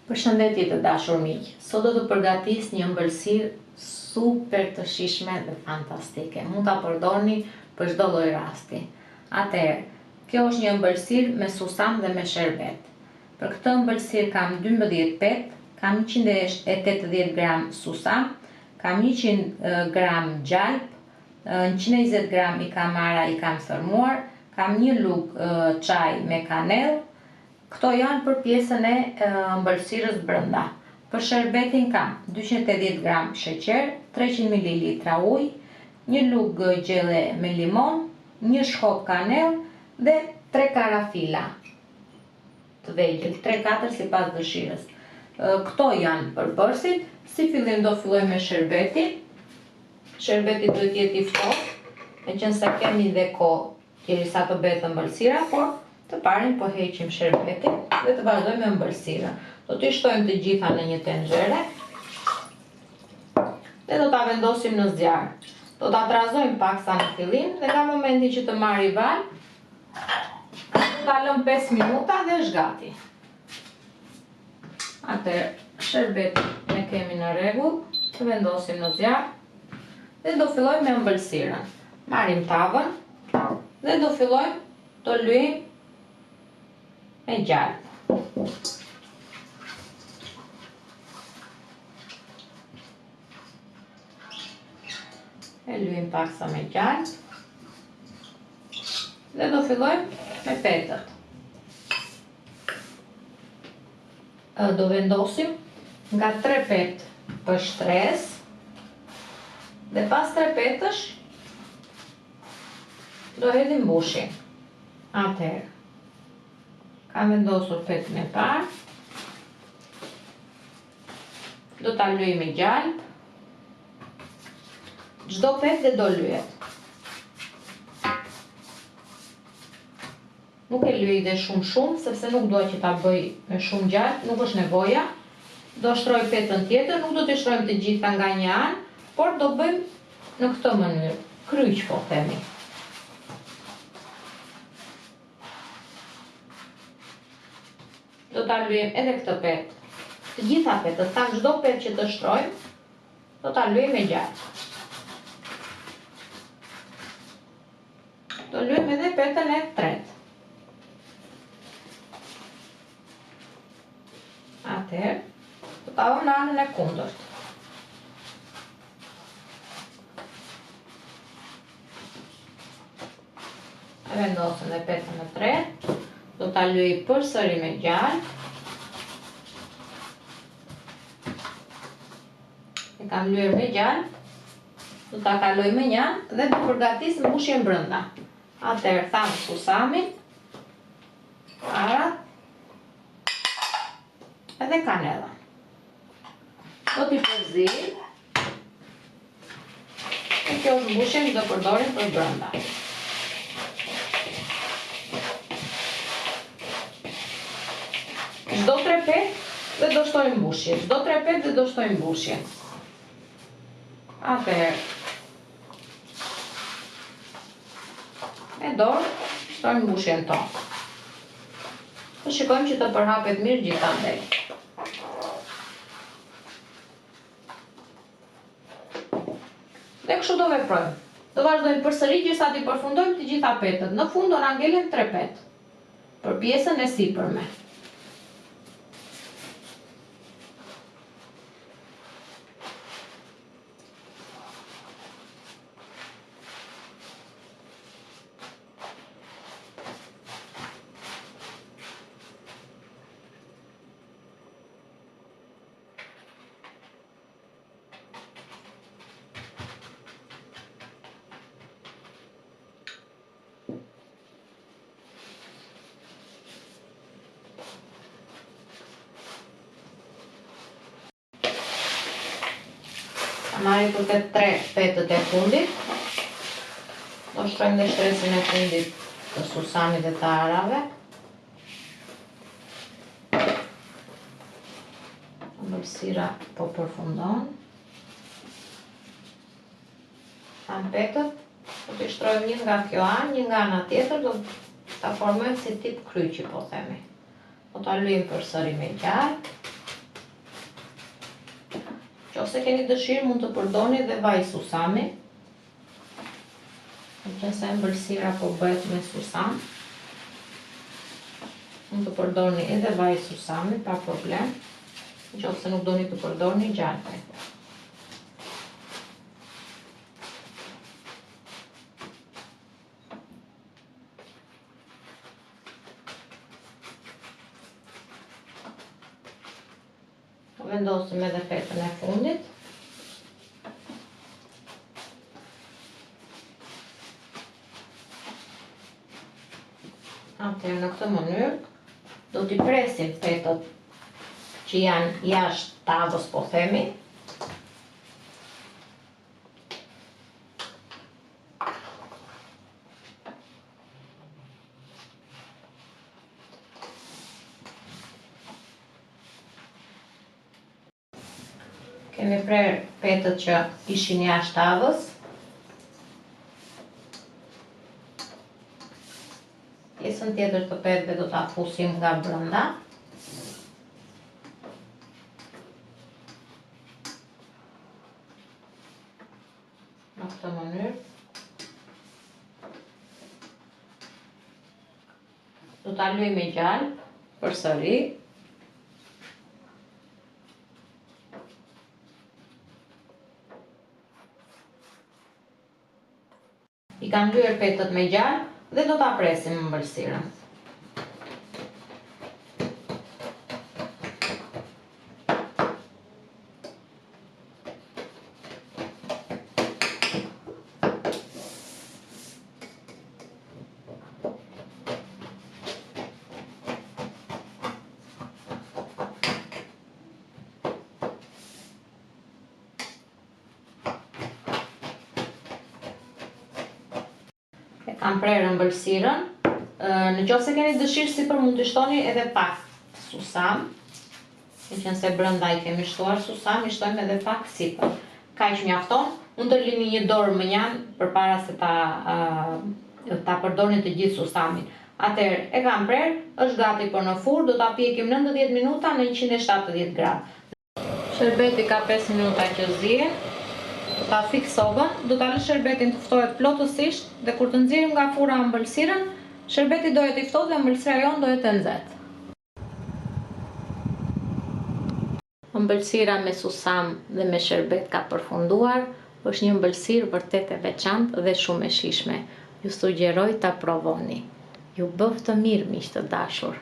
Përshëndetje të dashur miq. Sot do të përgatis një ëmbëlsirë super të shijshme dhe fantastike. Mund ta përdorni për çdo lloj rasti. Atëherë, kjo është një ëmbëlsirë me susam dhe me sherbet. Për këtë ëmbëlsirë kam 12 petë, kam 180 gram susam, kam 100 gram gjalpë, 120 gram i kam arra i kam thërmuar, kam një lugë çaj me kanellë, Këto janë për pjesën e ëmbëlsirës brenda. Për sherbetin kam 280 gram sheqer, 300 mililitra ujë, një lugë gjelle me limon, një shkop kanellë dhe 3 karafila të vegjël, 3-4 sipas dëshirës. Këto janë përbërësit. Si fillim do fillojmë me sherbetin. Sherbeti duhet të jetë i ftohtë, meqenëse kemi dhe kohë Derisa të bëhet ëmbëlsira, por të parin po heqim sherbetin dhe të vazhdojmë me ëmbëlsirën. Do t'i shtojmë të gjitha në një tenxhere dhe do ta vendosim në zjarr. Do ta trazojmë paksa në fillim dhe nga momenti që të marri valë, do ta lëmë 5 minuta dhe është gati. Atëherë, sherbetin e kemi në rregull, e vendosim në zjarr dhe do fillojmë me ëmbëlsirën. Marrim tavën dhe do fillojmë të lyejmë me gjalpë. E lyejmë paksa me gjalpë dhe do fillojmë me petët. Do vendosim nga tre petë për shtresë dhe pas tre petësh do hedhim mbushjen. Atëherë, kam vendosur petën e parë, do ta lyej me gjalpë, çdo petë dhe do lyhet. Nuk e lyej dhe shumë shumë, sepse nuk dua që ta bëj me shumë gjalpë, nuk është nevoja. Do shtroj petën tjetër, nuk do t'i shtrojmë të gjitha nga një anë, por do bëjmë në këtë mënyrë, kryq po themi. Do ta lyejmë edhe këtë petë. Të gjitha petët, thamë çdo petë që të shtrojmë, do ta lyejmë me gjalpë. Do lyejmë edhe petën e tretë. Atëherë, do ta vëmë në anën e kundërt. E vendosim dhe petën e tretë. Do ta lyej përsëri me gjalpë. E kam lyer me gjalpë. Do ta kaloj mënjanë dhe do përgatis mbushjen brenda. Atëherë thamë susamin, arrat edhe kanellën. Do t'i përziej. E kjo është mbushja që do përdorim për brenda. Çdo tre petë dhe do shtojmë mbushje. Çdo tre petë dhe do shtojmë mbushje. Atëherë, me dorë shtojmë mbushjen tonë. Të shikojmë që të përhapet mirë gjithandej. Dhe kështu do veprojmë. Do vazhdojmë përsëri gjersa t'i përfundojmë të gjitha petët. Në fund do na ngelen tre petë për pjesën e sipërme. Kam arritur te tre petët e fundit. Do shtrojmë dhe shtresën e fundit të susamit dhe të arrave. Ëmbëlsira po përfundon. Thamë petët, do t'i shtrojmë një nga kjo anë, një nga ana tjetër, do ta formojmë si tip kryqi, po themi. Do ta lyejmë përsëri me gjalpë. Qoftë se keni dëshirë mund të përdorni dhe vaj susami. Meqenëse ëmbëlsira po bëhet me susam, mund të përdorni edhe vaj susami pa problem, në qoftë se nuk doni të përdorni gjalpin. Vendosim edhe petën e fundit. Atëherë në këtë mënyrë do t'i presim petët që janë jashtë tavës po themi. Kemi prerë petët që ishin jashtë tavës. Pjesën tjetër të petëve do ta fusim nga brenda. Në këtë mënyrë. Do ta lyej me gjalpë përsëri. I kam lyer petët me gjalpë dhe do ta presim ëmbëlsirën. E kam prerë ëmbëlsirën. Në qoftë se keni dëshirë sipër mund të shtoni edhe pak susam. Meqenëse brenda i kemi shtuar susam, i shtojmë edhe pak sipër. Kaq mjafton, mund të lini një dorë mënjanë përpara se ta ta përdorni të gjithë susamin. Atëherë, e kam prerë, është gati për në furrë, do ta pjekim 90 minuta në 170 gradë. Sherbeti ka 5 minuta që zien. Do ta fik sobën, do ta lë sherbetin të ftohet plotësisht dhe kur të nxjerrim nga furra ëmbëlsirën, sherbeti do jetë i ftohtë dhe ëmbëlsira jonë do jetë e nxehtë. Ëmbëlsira me susam dhe me sherbet ka përfunduar, është një ëmbëlsirë vërtet e veçantë dhe shumë e shijshme. Ju sugjeroj ta provoni. Ju bëftë mirë miq të dashur.